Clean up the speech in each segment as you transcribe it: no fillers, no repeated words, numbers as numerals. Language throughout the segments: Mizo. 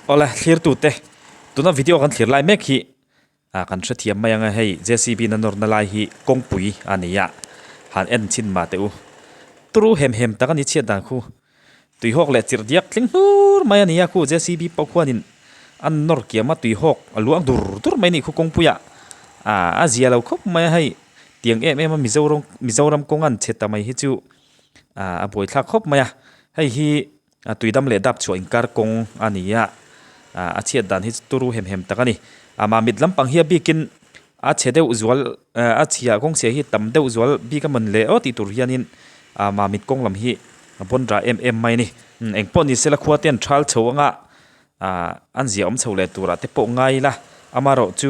Awle thlirtute tuna video kan thlir lai mek hi ah kan hrethiam mai ang a hei JCB na nawrna lai hi kawngpui a ni a han en chhin mah teh u turu hem hem tak a ni chhiat dan khu tuihawk leh chirh diak tling hlur mai a ni a khu JCB pawh khuanin a nawr kiam a tuihawk a luang dur dur mai a nih khu kawngpuiah ah a zia lo khawp mai a hei tiang em em a Mizoram Mizoram kawng an chhe ta mai hi chu ah a buaithlak khawp mai a hei hi. A tuidam leh dap chhuah inkar kawng a ni a, a chhiat dan hi chu turu hem hem tak a ni. Amah mit lampang hi a bikin a chhe deuh zual a chhia kawng chhia hi tam deuh zual bik a mawn le aw tih tur hianin amah mit kawng lam hi a bawn rah em em mai a ni. Engpawh ni sela khua te an thal chho anga an zia awm chho leh turah te pawh ngai ila amaherawh chu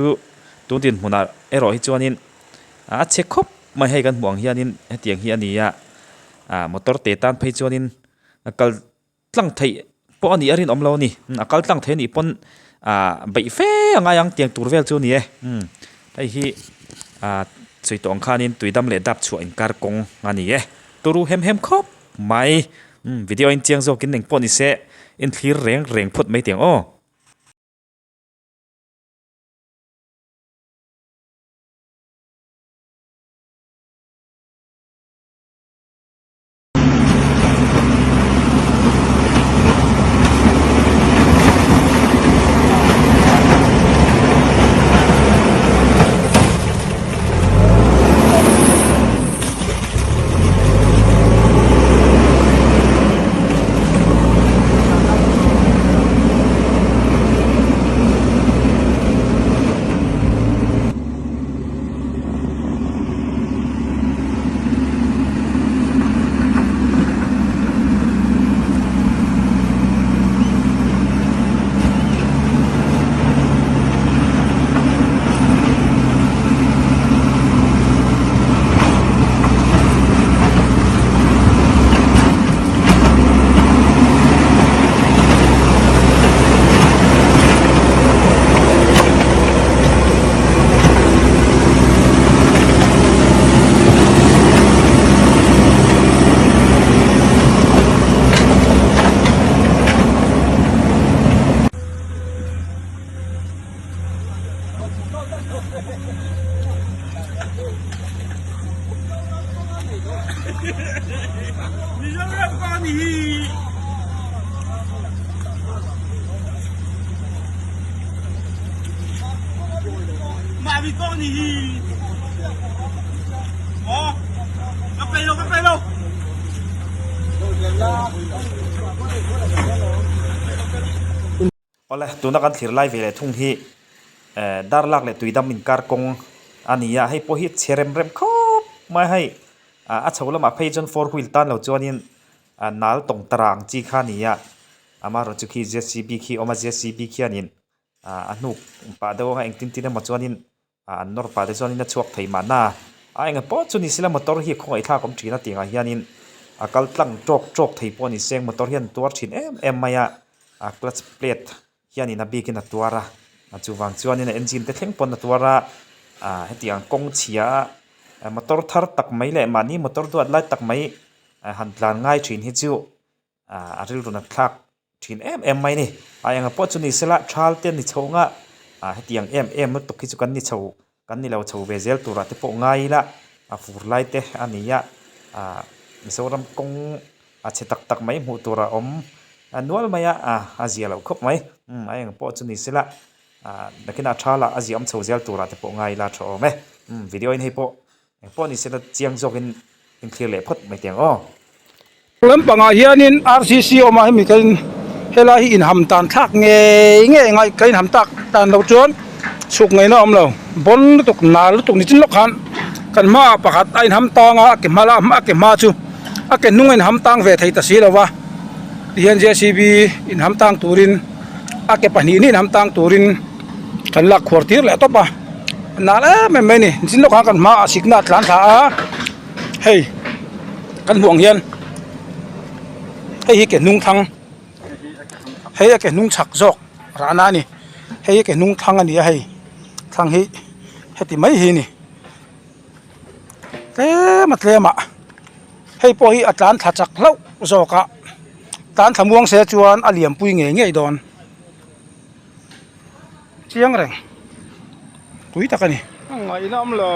tun dinhmunah erawh hi chuanin a chhe khawp mai hei kan hmuh ang hianin hetiang hi a ni a, motor te tan phei chuanin. A kal tlang theih pawh a nih a rinawm lo a ni. A kal tlang theih a nih pawn ah beih fe a ngai ang tiang tur vel chu a ni e. Umm hei hi ah sawi tawh ang khanin tuidam leh dap chhuah inkar kawng a ni e. Turu hem hem khawp mai. Umm video a inchiang zawkin engpawh ni se inthlir reng reng phawt mai teh ang aw. Awle tuna kan thlir lai ve leh thung hi eh dar lak leh tuidam inkar kawng a ni a hei pawh hi chhe rem rem khawp mai a hei ah a chho lamah phei chuan four wheel tan lo chuanin ah nal tawng tara ang chi kha a ni a amaherawhchu chu khi J C B khi a awm a J C B khianin ah a hnuk pah deuh anga engtin tin emaw chuanin ah an nawr pah te chuanin a chhuak thei mahna a enga pawh chu ni sela motor hi a khawngaih thlak awm thin a tih angah hianin a kal tlang tawk tawk thei pawh a ni seng motor hian tuar thin em em mai a a clutch plate hianin a bikin a tuar a a chuvang chuanin a engine te thleng pawn a tuar a ah hetiang kawng chhia a motor thar tak mai leh mahni motor duat lai tak mai han tlan ngai thin hi chu ah a rilru nat thlak thin em em mai a ni. A enga pawh chu ni sela thal te ni chho anga ah hetiang em em lutuk hi chu kan ni chho kan ni lo chho ve zel turah te pawh ngai ila a fur lai te a ni a ah Mizoram kawng a chhe tak tak mai hmuh tur a awm a nual mai a ah a zia loh khawp mai umm a enga pawh chu ni sela ah nakinah thala a ziah awm chho zel turah te pawh ngai ila a tha awm e umm video in hei pawh Eng pawh ni sela chiang zawkin inthlir leh phawt mai teh ang aw. Lampangah hianin RCC awm a hemi ka in helai hi inham tan thlak ngei ngei a ka inham tak tan loh chuan chhuk ngaihna a awm lo bawn lutuk nal lutuk ni chin lawk khan kan hmaah pakhat a inham tang a a ke hma lam a ke hma chu a ke hnung a inham tang ve thei ta si lo va tihian JCB inham tang turin a ke pahnih hnih inham tang turin kan lak khuar tir leh tawp a. Nal em em mai a ni nichin lawkah khan kan hmaah sikna a tlan thla a hei kan hmuh ang hian hei hi ke hnung thlang hei a ke hnung chhak zawk rahna a ni hei hi ke hnung thlang a ni a hei thlang hi heti mai hi a ni tlem a tlem ah hei pawh hi a tlan thla chak hlauh zawk a tlan thla muang se chuan a liampui ngei ngei dawn. Chiang reng. Pui tak a ni. A ngaihna awm lo.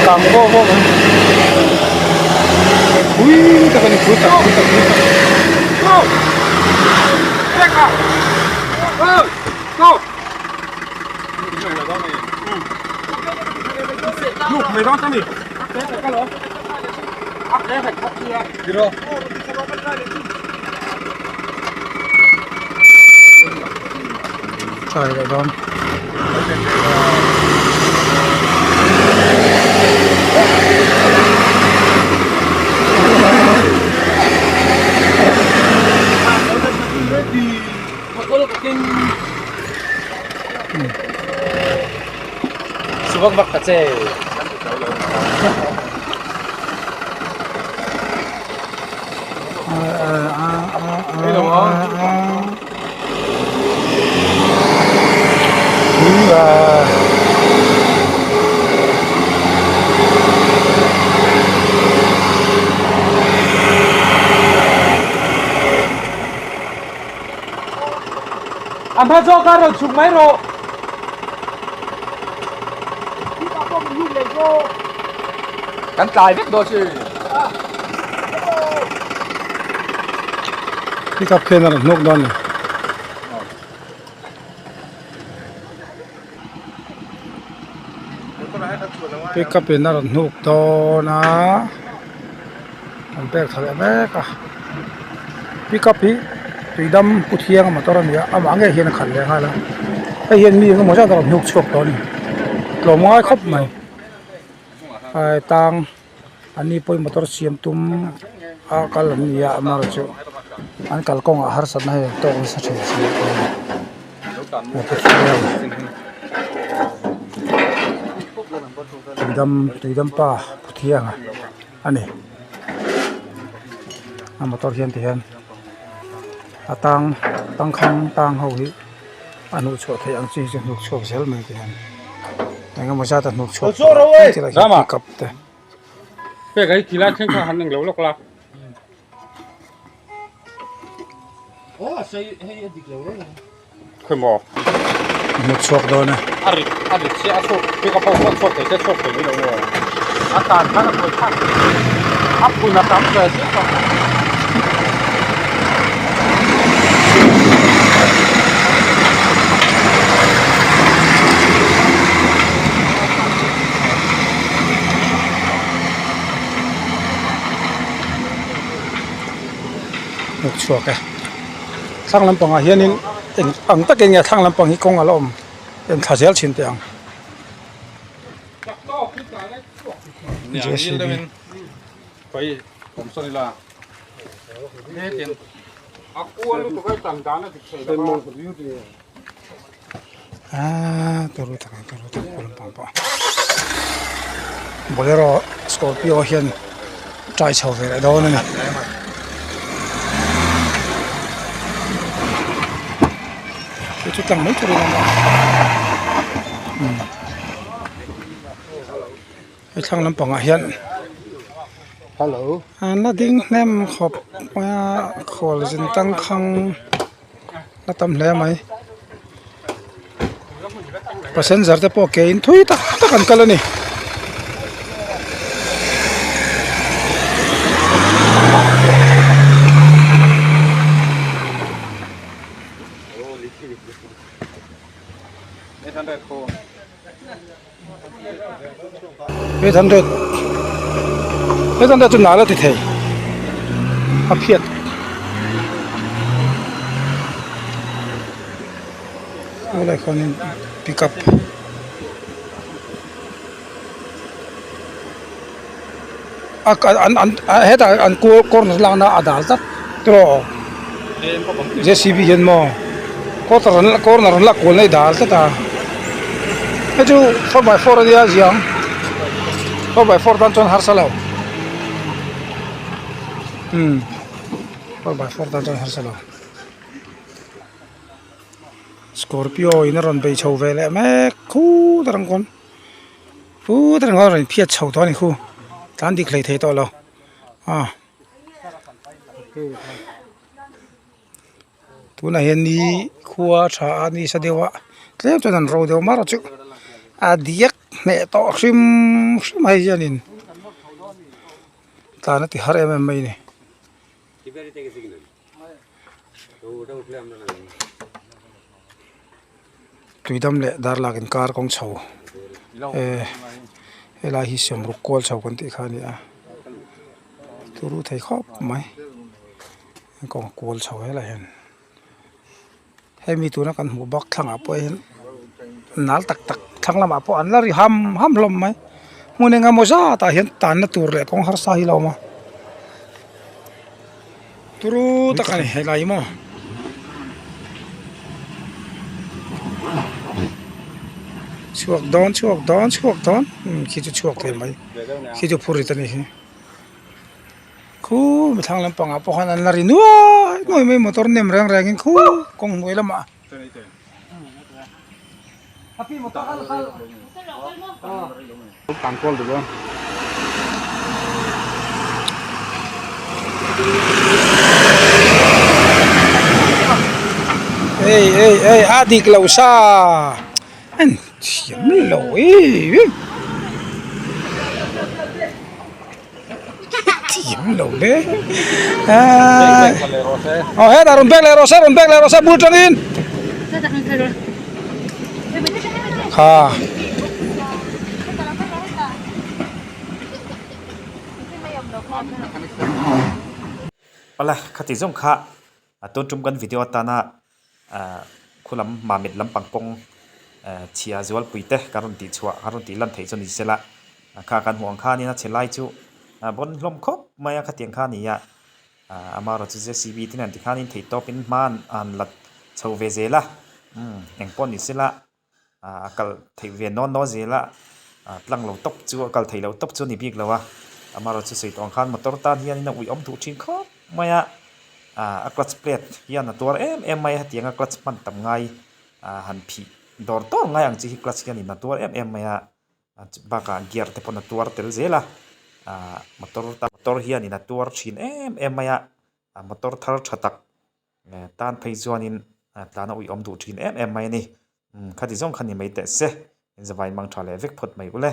Kang vaw vaw mai. Pui tak a ni pui tak pui tak pui tak. Go! Go! Try leh dawn. A hma zawk a rawn chhuk mai rawh. Kan tlai vek dawn chi. Pick up khian a rawn hnawk dawn a ni. Pick up in a rawn hnuk dawn a an pek thla leh mek a pick up hi tuidam pu thianga motor a ni a amah ngei hian a khalh leh nghal a hei hian mi engemaw zat a rawn hnuk chhuak tawh a ni tlawm ngai khawp mai ai tang an ni pawhin motor siam tum a kal an ni a amaherawhchu an kalkawngah harsatna hei an tawk nasa thin si a tuidam tuidam pa Puthianga a ni a motor hian ti hian a tang tangkhang tang ho hi a hnuh chhuah theih ang chi chu hnuk chhuak zel mai ti hian eng emaw zat a hnuk chhuak tawh a pickup te. Hnuk chhuak dawn a. Hnuk chhuak e thlang lampangah hianin eng ang takin nge thlang lampang hi kawng a la awm en thla zel thin teh ang. Aaa turu tak ang turu tak pawh lampang pawh bolero scorpio hian try chho ve leh dawn a ni. Chu chu tlang mai turin a awm a umm he thlang lampangah hian an la ding hnem khawp mai a khualzin tangkhang a tam hle mai passenger te pawh ke in thui tak tak an kal a ni. 800 800 chu nal a ti thei a phiat helai khuanin pick up a an an hetah an corner lakna a dal tlat tiraw J C B hian maw quarter an corner an lak kualna hi dal tlat a hei chu 4x4 ania ziang 4x4 tan chuan harsa lo umm 4x4 tan chuan harsa lo scorpio in a rawn bei chho ve leh mek khut a rang khawn khut a rang khawn a rawn phiat chho tawh a ni khu tlan dik hlei thei tawh lo a. Tunah hian ni khua tha a ni sa deuh a tlem chuan an ro deuh mar chu a diak hneh tawh hrim hrim hei hianin tlan a ti har em em mai a ni. Tuidam leh darlak inkar kawng chho eh helai hi siamruk kual chho kan tih kha a ni a turu thei khawp mai kawng kual chho helai hian hemi tuna kan hmuh bak thlangah pawh hian nal tak tak thlang lamah pawh an la ri ham ham hlawm mai hmun eng emaw zat ah hian tanna tur leh kawng harsa hi a lo awm a turu tak a ni helai hi maw. Chhuak dawn chhuak dawn chhuak dawn khi chu chhuak thei mai khi chu phur rit a ni hi. Khu mi thlang lampang ah pawh khan an la ri nuai nuai mai motor nem reng reng in khu kawng hnuai lamah. Ei ei ei a dik lo sa an thiam lo e. Thiam lo le aw hetah rawn bek leh rawh se rawn bek leh rawh se bul tangin kha Awle khati zawng kha a tun tum kan video atana ah khulam mamit lampang kawng eh chhia zualpui te kan rawn tih chhuah kan rawn tih lan theih chu ni sela kha kan hmuh ang khanin a chhe lai chu a bawn hlawm khawp mai a khatiang kha a ni a ah amaherawhchu chu JCB te nen tikhanin theihtawpin hma an la chho ve zel a umm engpawh ni sela. ah a kal theih ve nawn nawn zel a ah tlang lo tawp chu a kal theih loh tawp chu a ni bik lo a amaherawhchu chu sawi tawh ang khan motor tan hianin a uiawm duh thin khawp mai a ah a clutch plate hian a tuar em em mai a hetiang a clutch hman tam ngai ah han phih dawr dawr ngai ang chi hi clutch hianin a tuar em em mai a bakah gear te pawn a tuar tel zel a ah motor tan motor hianin a tuar thin em em mai a ah motor thar tha tak. Tan phei chuanin tlana uiawm duh thin em em mai a ni. Khati zawng kha ni mai teh se. Zavai mang tha leh vek phawt mai ule.